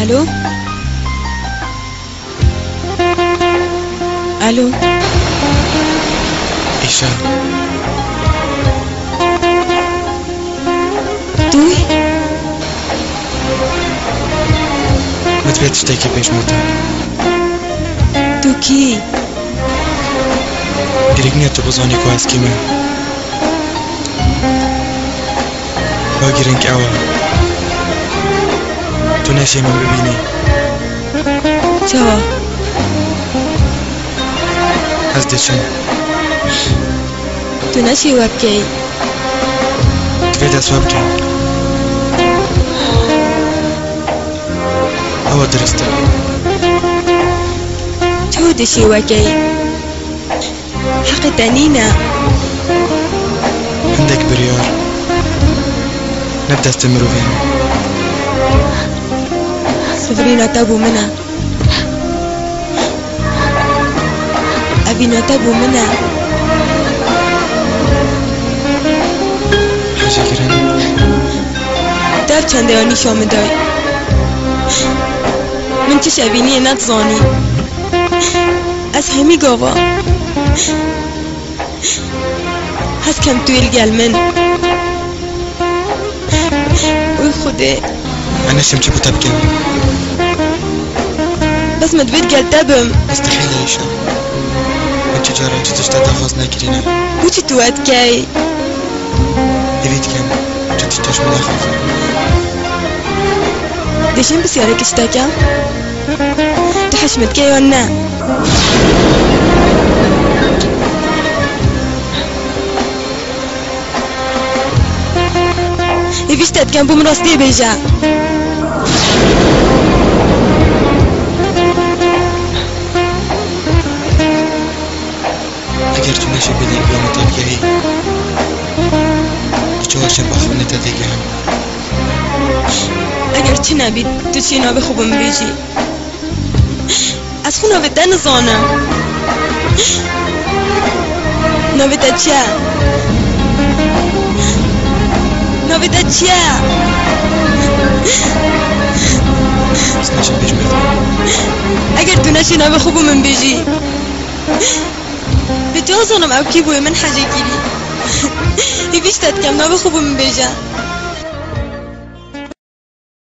Alo? Alo? Eyşa. Tu? Me divê tiştekî bêjim te. Tu kî? Girîng niye tu bizanî ku ez kî me. Ya girîng ew e. Tu neşê min bibînî. Çawa? Ez diçim. Tu neşê we bikeyî. Divê dest we bikim. Ew dirist e. Çawa dişê we keyî? Heqê te nîne. Hindek biryar ne bi destê mirovê ne. Zivirîna te bû min e. Evîna te bû min e. Hejêkirin. Te ev çendeya nîşa min day. Min çi şevîniyê nedizanî. Ez hemî gava. Hez kem tu yê li gel min. Oy Xwedê. Ez neşim çi bo te bikim. Bes min divê gel te bim. Mustehîl e Eyşa. Min çi caran çi tişt te daxwaz nekirîne. Bo çi tu we dikey? Hêvî dikim çi tişt te ji min nexwaze. Dêşim pirsyarekî ji te kem. Tu hez ji min dikey yan ne? Hêvî ji te dikem bo min rastiyê bêje. Eger tu neşê bêdengiya min têbigehî, tu çawa şên bi axaftinê te têgehim? Eger çi nebî tu çê navê xwe bi min bêjî. Ez xwe navê te nizanim. Navê te çi ye? Navê te çi ye? Ez neşim bêjim te. Eger tu neşê navê xwe bi min bêjî. Bi çawa zanim ew kî bûye min hecê kirî. Hêvî ji te dikem navê xwe bi min bêje.